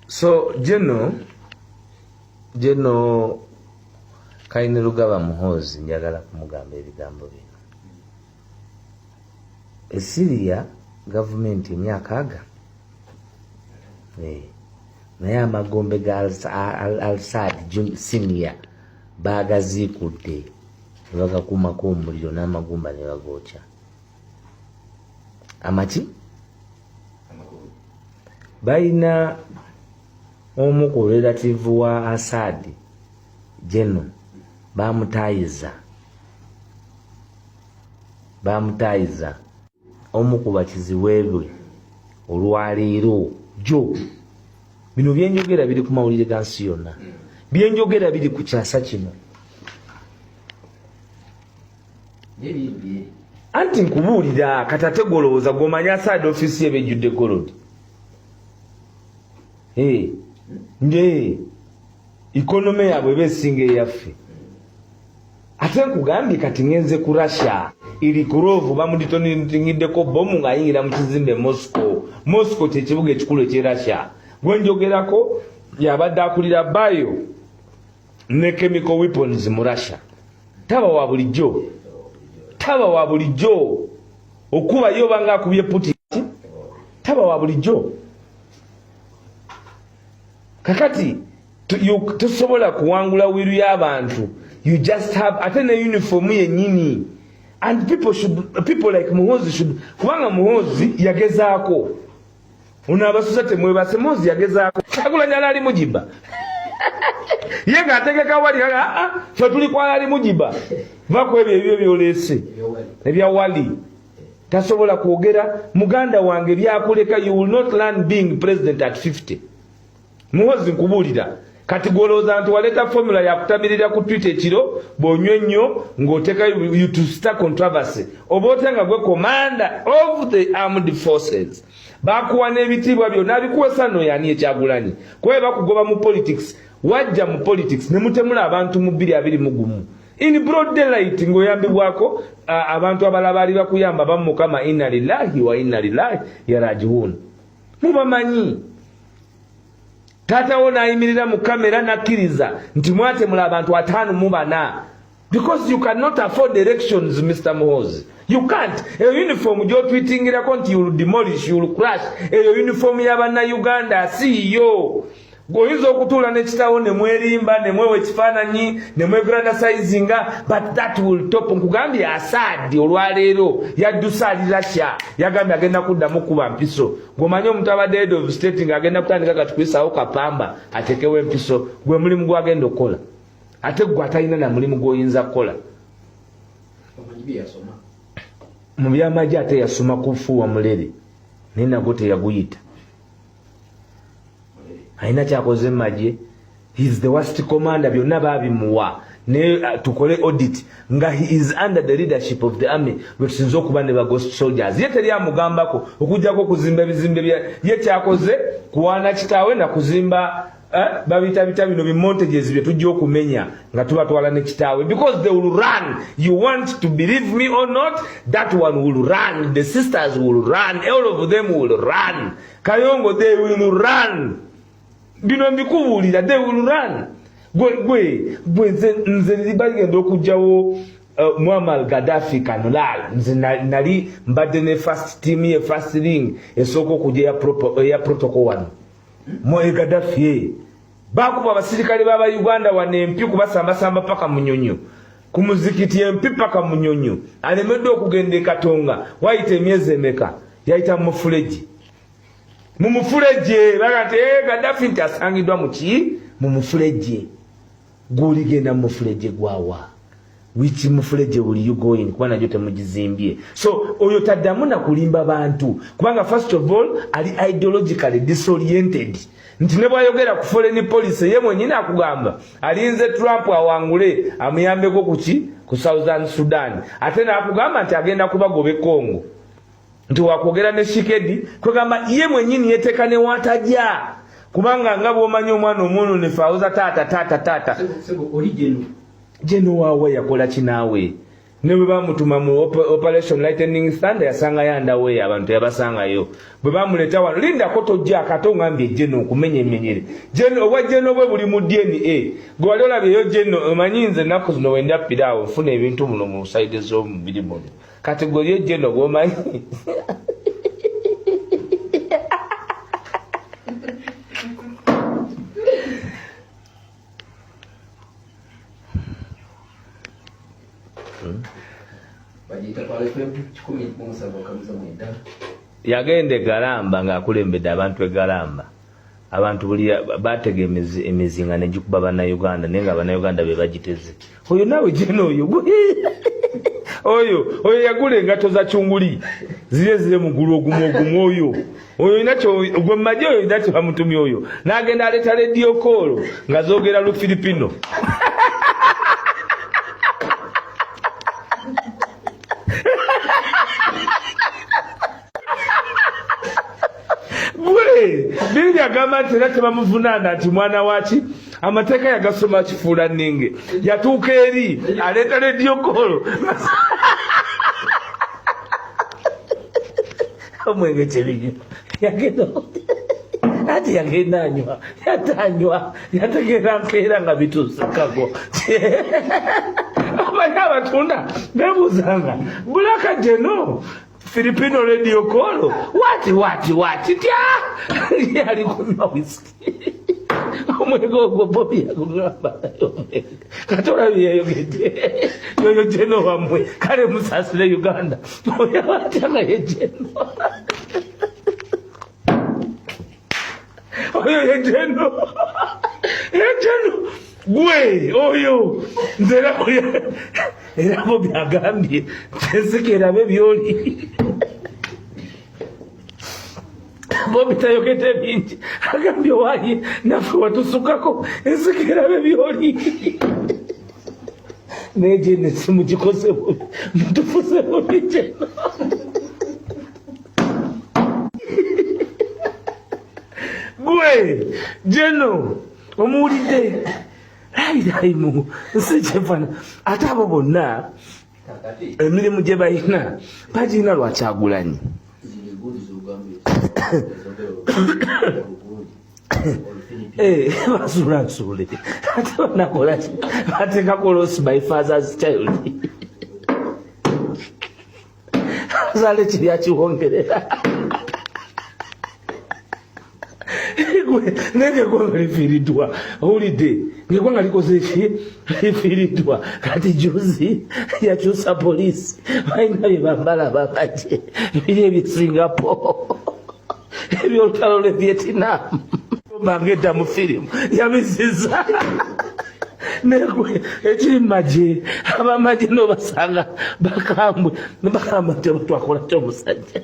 So General Kainerugaba Muhoozi, njagala kumugamba ebigambo bino. E Syria gavumenti emyaka aga, naye amagombe ga Al-Assad Senior baagaziikudde ne bagakumako omuliro n'amagumba ne bagookya. Amaki balina omu ku relative wa Assad, General, bamutayiza omu ku bakiziweebwe. Olwaleero jo bino byenjogera biri ku mawulire ga nsi yonna, byenjogera biri ku kyasa kino. Anti nkubuulira kati, ate golowooza gwomanyi Assad ofiisi ye bejjudde gold nge economy yaabwe eba esinga eyaffe. Ate nkugambye kati ngenze ku Russia, Ilikurov bamudetonatingiddeko bomu ng'ayingira mu kizimbe Moscow. Moscow kyekibuga ekikulu ekye Russia. Gwenjogerako yabadde akulira bio ne chemical weapons mu Russia. Taba wa bulijjo, taba wa bulijjo. Okuba ye obanga akubye Putin, taba wa bulijjo. Kakati tosobola kuwangula will y'abantu. You just have ate ne uniform yennyini. And people like Muhozi should, kubanga Muhozi yagezaako ono abasuza temwebase. Muhozi yagezaako Kyagulanyi ali mujiba ye ng'ategeka wali. Aa, fe tuli kwala ali mujiba, va ku ebyo ebyo byoleese ebya wali. Tasobola kwogera. Muganda wange, byakuleka. You will not learn being president at 50. Muhozi, nkubuulira kati, gwolowooza nti waleeta formula yakutamirira ku Twitter ekiro bw'onywa ennyo ng'oteeka you to start controversy, oba otya nga gwe commander of the armed forces bakuwa n'ebitiibwa byonna bikuwesa no yani ekyagulanyi kuba bakugoba mu politics. Wajja mu politics ne mutemula abantu mu 2021 in broad daylight ng'oyambibwako abantu abalala baali bakuyamba bamukama. Inna lillahi wa inna lillahi yarajiun. Mubamanyi, taatawo n'ayimirira mu kamera n'akkiriza nti mwatemula abantu 54 because you cannot afford elections. Mr Muhozi, you can't. Eyo uniform gy'otwitingirako nti you'll demolish, you'll crash, eyo uniform y'abannayuganda si yo. Oyinza okutuula nekitawo nemwerimba, nemwewa ekifaananyi, nemwegrandisizinga, but that will top. Nkugambye, Assad olwaleero yadduse ali Russia, yagambye agenda kuddamu kuba mpiso. Gweomanyi omuntu abadde head of state ng'agenda kutandika kati kuyisawo kapamba atekewo empiso, gwe mulimu gwagenda okukola, ate gwe atalina na mulimu gw'oyinza kukola mu byamagye. Ate yasoma kufuuwa mulere, naye nagwo teyaguyita. Alina kyakoze mumagye. He's the worst commander. Byonna babimuwa naye tukole audit nga he is under the leadership of the army lwetusinza okuba ne ba ghost soldiers. Ye teri amugambako okujjako okuzimba ebizimbe. Ye kyakoze kuwaana kitaawe nakuzimba, babitabita bino bimontages bye tujja okumenya nga tubatwala ne kitaawe, because they will run. You want to believe me or not, that one will run, the sisters will run, all of them will run. Kayongo, they will run. Bino mbikubuulira, they will run. Gwe gwe nze bagenda okugjawo Muammar Gaddafi kanolal. Nze nali mbadde ne first team ye, first ring esooka okujja eya protocol wano mu Gaddafi. Bakuba abasirikale b'aba Uganda wano empi kubasambasamba paka Munyonyo ku muzikiti, empi paka Munyonyo. Alemeddwa okugenda e Katonga, wayita emyezi emeka, yayita mu mufuleji, mu mufuleje. Baga nti, "Gaddafi nti asangiddwa muki mu mufuleje." Gwoligenda mu mufuleje gwawa? Which mufuleje will you go in? Kuba nagyo temugizimbye. So oyo taddamu nakulimba bantu, kubanga first of all ali ideologically disoriented, nti ne bwayogera ku foreign policy ye mwenyini akugamba alinze Trump awangule amuyambeko kuki ku Southern Sudan, ate nakugamba nti agenda kubagoba e Congo, nti wakwogera ne Tshisekedi. Kwegamba ye mwenyini yeteeka ne watajja, kubanga nga bwomanyi omwana omwononefu awoza taata, taata, taata. General waawe yakola kinaawe. Ne bwe bamutuma mu Operation Lightning Thunder yasangayo andaweeyo, abantu yabasangayo. Bwe bamuleeta wano, lindako tojja akate ongambye Geno okumenya emenyere. Geno obwa Geno bwe buli mu DNA. Gwe wali olabyeyo Geno, omanyi nze ennaku zino wendya piraawo nfuna ebintu muno mu sayidi z'omubiri muno. Kati gwe olyo Geno gw'omanyi. Yagenda e Galamba ng'akulembedde abantu e Galamba. Abantu buli batega emizinga ne gikuba Bannayuganda naye nga Bannayuganda be bagiteze. Oyo naawe jena oyo oyo oyo yagula engatto za kyunguli ziri ezire mu ggulu ogumu ogumu oyo oyo olina gwe mumagye oyo olina kye bamutumye oyo n'agenda aleeta lediyo koolo nga zoogera Lufiripino. Gwe biri agamba nti era tebamuvunaana nti mwana waki amateeka yagasoma kifuula nninge yatuuka eri aleeta lediyo koolo omwenge kyebinywa yagenda ati yagenda anywa yatanywa yategeera nkeera nga bituusekago abaye abatunda bebuuzanga bulaka geno Filipino radio call wati wati wati tya yali kunywa whisky omwenge ogwo Bobi yagugamba kati olabye yayogedde yoyo jeno wammwe kale musasire Uganda oyo atya nga ye jeno oyo ye jeno ye jeno gwe oyo nze era era Bobi agambye ensika erabe byoli Bobi tayogedde bingi agambye waaye naffe watusukako ensika erabe byoli naye gyene simugikoze bubi mutufuze bubi gyeno gwe jeno omuwulidde lairayimu nsi kyefana ate abo bonna emirimu gye balina bagirina lwakyagulanyi eh, basula nsuule ate banakolaki bateekako losi my father's child azaala ekiri akiwongerera naye ngaeggwanga lifiiriddwa owulidde ngaeggwanga likoze ki lifiiriddwa kati juzi yakyusa poliisi balina bye bambala bamagye biri ebye singapore ebyolutalo lwe vietnam banga edda mu firimu yabiziza negwe ekiri mumagye abamagye nobasanga bakambwe nebagamba nti oba twakola ki omusajja.